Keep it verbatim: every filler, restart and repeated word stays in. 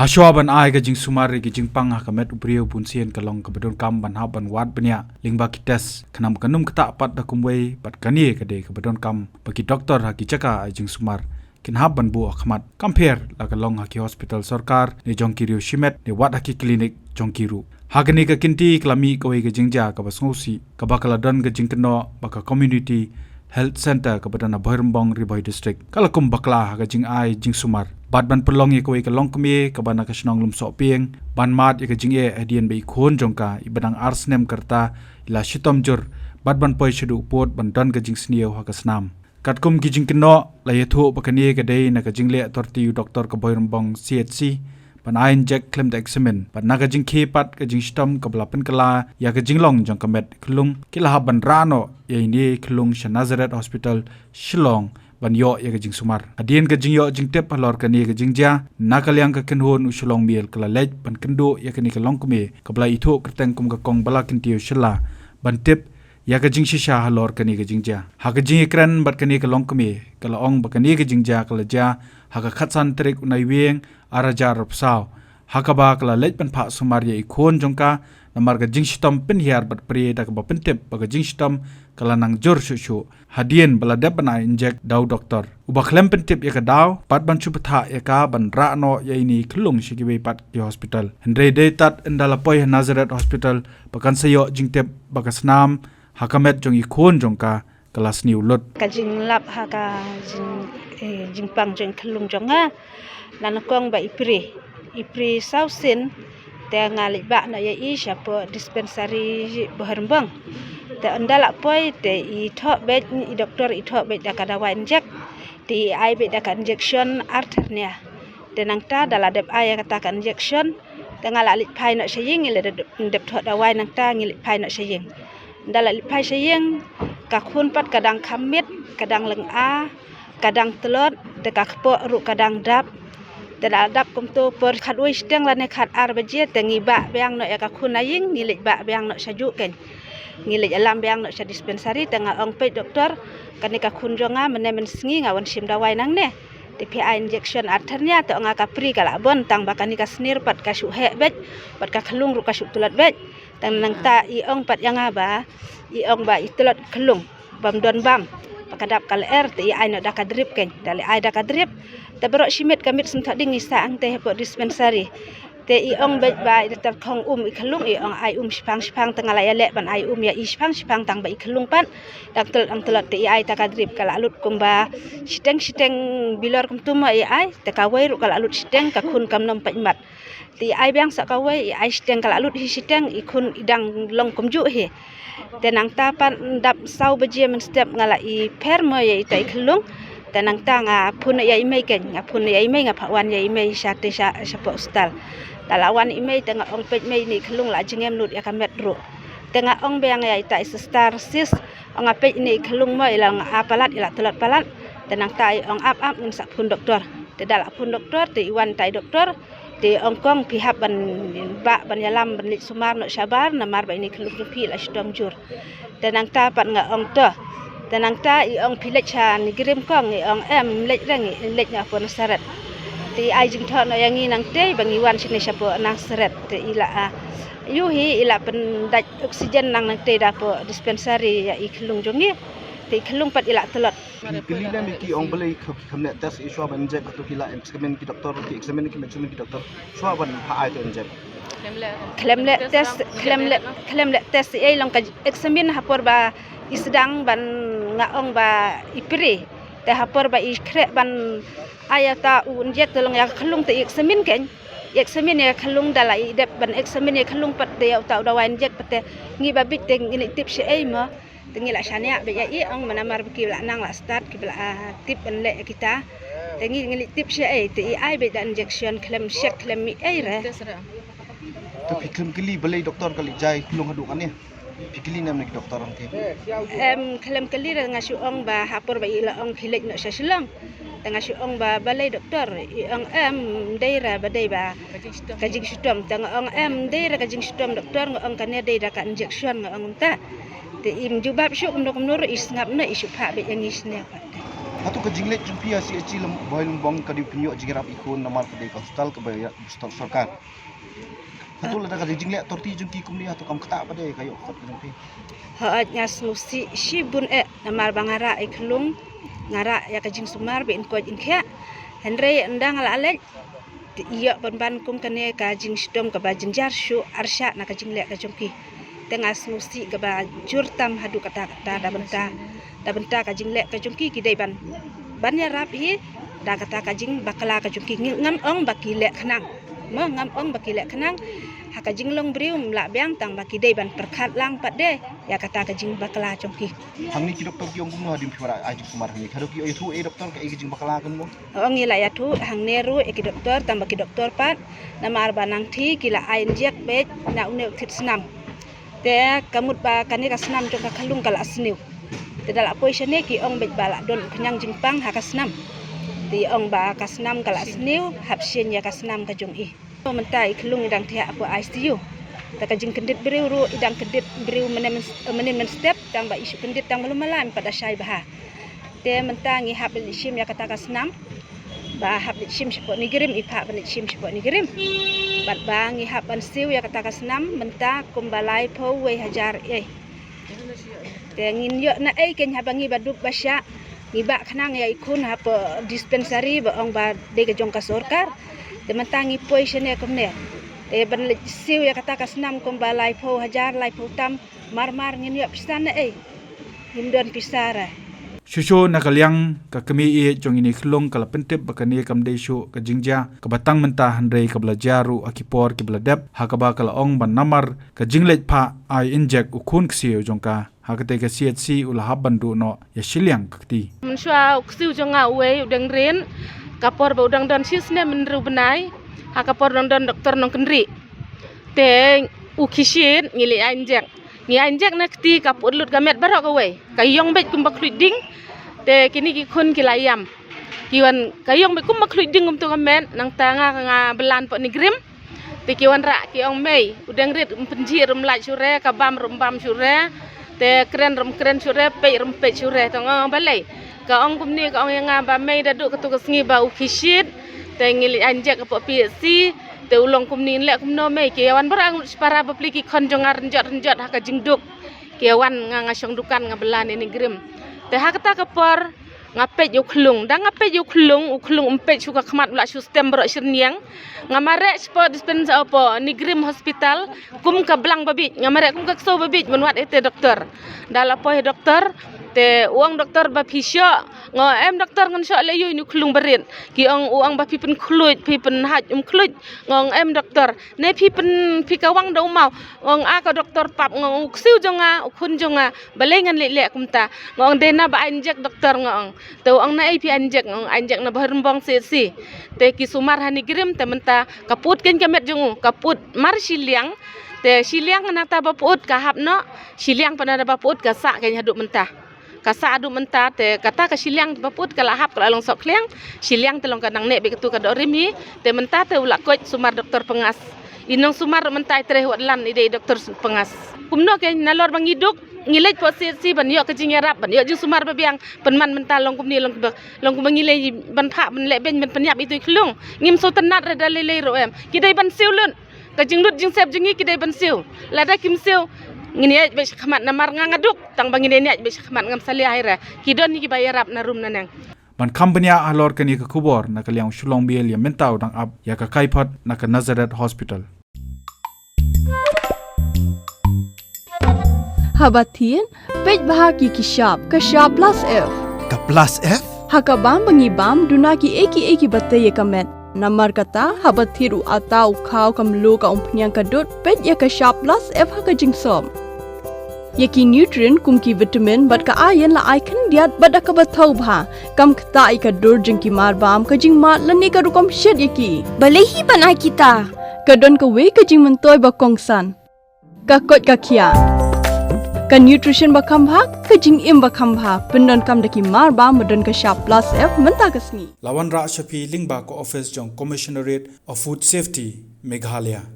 Hashwa ban ai ka jingsumar ïa ki jingpang ha ka met u briew, bunsien ka long kaba donkam ban hap ban wad bniah lyngba ki test, khnang ba kan ym ktah pat da kumwei, bad kane ka dei kaba donkam ba ki doktor ha ki jaka ai jingsumar kin hap ban buh ha khmat, kam pher la ka long ha ki hospital sorkar ne jong ki riew shimet ne wat ha ki klinik jong ki ruh. Ha kane ka kynti ka la mih kawei ka jingjia kaba sngewsih, kaba ka la don ka jingkynnoh ba ka Community Health Centre kaba don ha Bhoirymbong, Ri Bhoi District, ka la kum bakla ha ka jingai jingsumar. Bad ban pynlong ïa kawei ka longkmie kaba na ka shnong Lumsohpieng, ban mad ïa ka jingeh hadien ba i khun jong ka, iba dang ar snem ka rta, i la shitom jur, bad ban poi shaduh pud ban don ka jingsniew ha ka snam. Katkum ki jingkynnoh, la ïathuh ba kane ka dei na ka jingleh torti u doktor ka Bhoirymbong C H C ban ai injek khlem da eksamin, bad na ka jingkhie pat ka jingshitom kaba la pynkylla ïa ka jinglong jong ka met khyllung, ki la hap ban rah noh ïa ine i khyllung sha Nazareth Hospital, Shillong, ban ïoh ïa ka jingsumar. Hadien ka jingïoh jingtip halor kane ka jingjia, na ka liang ka kynhun u Shillong Mail ka la leit ban kynduh ïa kane ka longkmie kaba la ithuh kyrteng kum ka Kong Balakyntiew Shylla, ban tip ïa ka jingshisha halor kane ka jingjia. Ha ka jingïakren bad kane ka longkmie, ka la ong ba kane ka jingjia ka la jia ha ka khatsan tarik u Naiwieng, ar hajar arphew saw, ha kaba ka la leit ban phah sumar ïa i khun jong ka, namar ka jingshitom pynhiar bad prie da kaba pyntip ba ka jingshitom ka la nang jur shuh shuh, hadien ba la dep ban ai injek da u doktor uba khlem pyntip ïa ka daw, bad ban shu bthah ïa ka ban rah noh ïa ine i khyllung sha kiwei pat ki hospital. Hynrei dei tad ynda la poi ha Nazareth Hospital ba kan sa ïoh jingtip ba ka snam ha ka met jong i khun jong ka ka la sniew lut. Ka jinglap ha ka jing, eh, jingpang jong i khyllung jong nga, na nyngkong ba i prie, i prie saw sien, te nga leit bah noh ïa i shapoh dispensary Bhoirymbong. Te ynda la poi te i thoh beit, i doktor i thoh beit da ka dawai injek, te i ai beit da ka injection arthernia. Te nangta da la dep ai ïa kata ka injection, te nga la leit phai noh sha ïing, ngi la dep, dep thoh dawai nangta ngi leit phai noh sha ïing. Ynda la leit phai sha ïing, ka khun pat ka dang kham miet, ka dang lynga, ka dang tlot, te ka kpoh ruh ka dang dap. Te da dap kumto por khatwei shiteng lane khatar baje, te ngi bah biang noh ïa ka khun na ïing, ngi leit bah biang noh sha juh keiñ. Ngi leit ïalam biang noh sha dispensary, te nga ong, peit doktor, kane ka khun jong nga mynne mynsngi nga wan shim dawai nangne. Te phi ai injection arthernia, te ong nga ka prie ka la bun, tang ba kane ka snier pat ka shu heh beit, bad ka khyllung ruh ka shu tlot beit. Te nangta i ong pat ïa nga ba, i ong ba i tlot khyllung bym don bam, ba ka dap ka lyer, te i ai noh da ka drip keiñ. Da la ai da ka drip, te baroh shi miet ka miet sngewthuh ding i sah hangtei hapoh dispensary. Te i ong beit ba i da tyrkhong um i khyllung, i ong ai um shipang shipang, te nga la ïaleh ban ai um ïa i shipang shipang, tang ba i khyllung pat dang tlot dang tlot. Te i ai ta ka drip ka la lut kumba shiteng shiteng bilor kumto mo i ai, te kawei ruh ka la lut shiteng, ka khun kam nym peit mat. Te i ai biang sa kawei, i ai shiteng ka la lut hi shiteng, i khun i dang long kumjuh hi. Te nangta pat dap saw baje mynstep nga la ïapher mo ïa ita i khyllung. Te nangta nga phone ïa i mei keiñ, nga phone ïa i mei, nga phah wan ïa i mei shatei sha, shapoh hospital. Te la wan i mei te nga ong, peit mei, ine i khyllung la jngem lut ïa ka met ruh. Te nga ong biang ïa ita i sister, sis, ong nga, peit ine i khyllung mo i la nga palat, i la tlot palat. Te nangta i ong, ap ap ngin sa phone doktor. Te da la phone doktor, te i wan ita i doktor. Te ong, kong, phi hap ban bah ban ïalam ban leit sumar noh shabar, namar ba ine i khyllung jong phi i la shitom jur. Te nangta pat nga ong, to. Te nangta i ong, phi leit sha NEIGRIHMS kong, i ong, em, leit reng, i leit noh hapoh Nazareth. Te i ai jingthoh noh ïa ngi nangtei ba ngi wan shane shapoh Nazareth. Te i la, ah, ïohi i la pyndait oxygen nang nangtei da hapoh dispensary ïa i khyllung jong ngi. Te i khyllung pat i la tlot. Phi kylli ne em ïa ki, ong balei ki kham leh test shuwa ban injek, hato ki la examine ki doktor, ki examine ki, examine ki doktor shuwa ban phah ai to injek? Khlem leh test, khlem leh, khlem leh test ei, long ka examine ha por ba i sdang ban, nga ong ba i prie. Te ha por ba i khreh ban ai ïa uta u injek, te long ïa ka khyllung te i examine keiñ. I examine ïa ka khyllung, da la i dep ban examine ïa ka khyllung pat, te ïa uta u dawai injek pat, te ngi ba bit te ngin ïa tip shaei mo. Te ngi la shaniah beit ïa i, ong, namar ba ki la nang la start, ki ba la, ah, tip ban leh ïa kita. Te ngi, ngi la tip shaei, te i ai beit da injection khlem check khlem mih ei re. Te phi khlem kylli balei doktor ka leit jia i khyllung haduh kane? Phi kylli ne em ïa ki doktor hangtei? Em, khlem kylli re, nga shu ong ba ha por ba i la ong phi leit noh sha Shillong. Te nga shu ong ba balei doktor, i ong em dei re ba dei ba ka jingshitom. Te nga ong em dei re ka jingshitom doktor, nga ong kane dei da ka injection, nga ong ta. Te im jubab shuh kumno kumno ruh i sngap noh, i shu phah beit ïa ngi shane pat. Hato ka jingleh jong phi ha C H C Bhoilymbong ka dei pynïoh jingïarap i khun namar ka dei ka hospital kaba ïa hospital sorkar? Hato lada ka jingleh torti jong ki kumne hato kam ktah pat de ka ïoh khot ka jong phi? Hooid, nga sngewsih shibun eh namar ba nga rah i khlung, nga rah ïa ka jingsumar ba in koit in khiah. Hynrei ynda nga la leit, te ïoh ban ban kum kane ka jingshitom kaba jynjar shuh arshah na ka jingleh ka jong ki. Te nga sngewsih kaba jur tam haduh katta katta da bynta, da bynta ka jingleh ka jong ki, ki dei ban, ban ïarap hi da kata ka jingbakla ka jong ki. Ngi, ngam ong ba ki leh khnang. Mo, ngam ong ba ki leh khnang. Ha ka jinglong briew ym lah biang tang ba ki dei ban pyrkhat lang pat de ïa kata ka jingbakla jong ki. Hangne ki doktor ki ong kumno hadien phi wanrah ai jingsumar hangne? Hato ki ïathuh ïa i doktor kaei ka jingbakla kumno? Ong ngi la ïathuh hangne ruh ïa ki doktor, tang ba ki doktor pat namar ba nangta ki la ai injek beit na une u thied snam. Te ka mut ba kane ka snam jong ka khlung ka la sniew. Te da la poi shane ki ong beit ba la don u khñiang jingpang ha ka snam. Te ong ba ka snam ka la sniew, hap shim ïa ka snam ka jong i. Mynta i khlung i dang thiah hapoh I C U. Te ka jingkyndit briew ruh i dang kyndit briew mynne myn, mynne mynstep, tang ba i shu kyndit tang ba lum malam pat da shai bha. Te mynta ngi hap leit shim ïa kata ka snam. Ba hap leit shim shapoh NEIGRIHMS, i phah ban leit shim shapoh NEIGRIHMS. Bad ba ngi hap ban siew ïa kata ka snam mynta kumba laiphew wei hajar eh. Te ngin ïoh na ei kein haba ngi ba duk ba shah, ngi bah khnang ïa i khun hapoh dispensary ba ong ba dei ka jong ka sorkar. Te mynta ngi poi shane kumne. Te ban leit siew ïa kata ka snam kumba laiphew hajar, laiphew tam, mar mar ngin ïoh pisa na ei? Ngim don pisa re. Shuh shuh na ka liang ka kmie ïeit jong ine i khlung ka la pyntip ba kane kam dei shuh ka jingjia kaba tang mynta, hynrei kaba la jia ruh ha ki por kiba la dep, ha kaba ka la ong ba namar ka jingleit phah ai injek u khun ksiew jong ka ha katei ka C H C u la hap ban duh noh ïa shiliang ka kti. Mynshuwa u ksiew jong nga uwei u dang rit, ka por ba u dang don shisnem hynriew bnai, ha ka por dang don doktor nongkynrih. Te u khie shit ngi leit ai injek. Ngi ai injek na kti ka put lut ka met baroh kawei. Ka ïong beit kumba khluit ding. Te kine ki khun ki la ïam. Ki wan ka ïong beit kumba khluit ding kumto ka met, nangta nga, nga blan hapoh NEIGRIHMS. Te ki wanrah ki ong mei, u dang rit ym pynjhieh ruh ym lait shuh re, ka bam ruh ym bam shuh re. Te kren ruh ym kren shuh re, peit ruh ym peit shuh re. Te nga ong balei? Ka ong kumne, ka ong ïa nga ba mei da duh kato ka sngi ba u khie shit. Te ngi leit ai injek hapoh P H C. Te u long kumne, leh kumno mei, ki ïa wan baroh arngut shipara bapli ki khon jong nga rynjot rynjot ha ka jingduk. Ki ïa wan, nga, nga shong dukan, nga blan ïa NEIGRIHMS. Te ha kata ka por nga peit ïa u khlung, da nga peit ïa u khlung, u khlung um peit shuh ka khmat, u la shu stem baroh shyrniang. Nga mareh shapoh dispenser hapoh NEIGRIHMS hospital kum ka blang babiej, nga mareh kum ka ksew babiej ban wad ïa te doktor. Da la poi doktor, te u ong doktor ba phi shoh. Nga ong em doktor, ngan shoh leh ïa une u khlung barit. Ki ong, u ong ba phi pynkhluit, phi pynhait um khluit. Nga ong em doktor, ne phi pyn, phi kawang da u maw? Nga ong a ka doktor pap, nga ong u ksiew jong nga, u khun jong nga, balei ngan leit leh kumta? Nga ong dei na ba ai injek doktor, nga ong. Te u ong na ei phi ai injek? Nga ong ai injek na Bhoirymbong C H C. Te ki sumar ha NEIGRIHMS, te mynta ka put kein ka met jong u, ka put mar shiliang. Te shiliang nangta ba put ka hap noh, shiliang pat nangta ba put ka sah kein haduh mynta. Ka sah haduh mynta, te kata ka shiliang ba put ka la hap, ka la long sohkhliang. Shiliang te long ka nang neh beit, kato ka dohrim hi. Te mynta te u la koit sumar doktor Pyngas. I nongsumar mynta i trei wat lan i dei doktor Pyngas. Kumno kein, nalor ba ngi duk, ngi leit hapoh C H C ban ïoh ka jingïarap, ban ïoh jingsumar ba biang, pynban mynta long kumne, long kumba, long kumba ngi leit ban phah, ban leh beiñ, ban pynïap ïa itu i khlung. Ngim sngewtynnat re da lei lei ruh em. Ki dei ban siew lut. Ka jinglut jingsep jong ngi ki dei ban siew. Lada kim siew, ngin ïaid beit shakhmat, namar nga nga duk, tang ba ngin ïaid beit shakhmat, ngam salia hi re. Ki don hi kiba ïarap na rum na neng. Ban kham bniah halor kane ka khubor, na ka liang u Shillong Mail ïa mynta u dang ap ïa ka kaiphod na ka Nazareth Hospital. Haba thied, peit bha ki ki shap, ka shap plus F. Ka plus F? Ha ka bam ba ngi bam, duna kiei kiei kiba tei ïa ka met. Namar kata, haba thied u atta, u khaw, ka mluh, ka umphniang, ka dud, peit ïa ka shap plus F ha ka jingsop. Ïa ki nutrient kum ki vitamin bad ka iron la ai khyndiat bad da kaba thaw bha. Kam ktah ïa ka dur jong ki marbam, ka jingmad lane ka rukom shet ïa ki. Balei hi ban ai kita? Ka don kawei ka jingmyntoi ba kongsan. Ka koit ka khiah. Ka nutrition ba kham bha, ka jingim ba kham bha. Pyndonkam da ki marbam ba don ka shap plus F mynta ka sngi. La wanrah sha phi lyngba ka office jong Commissionerate of Food Safety, Meghalaya.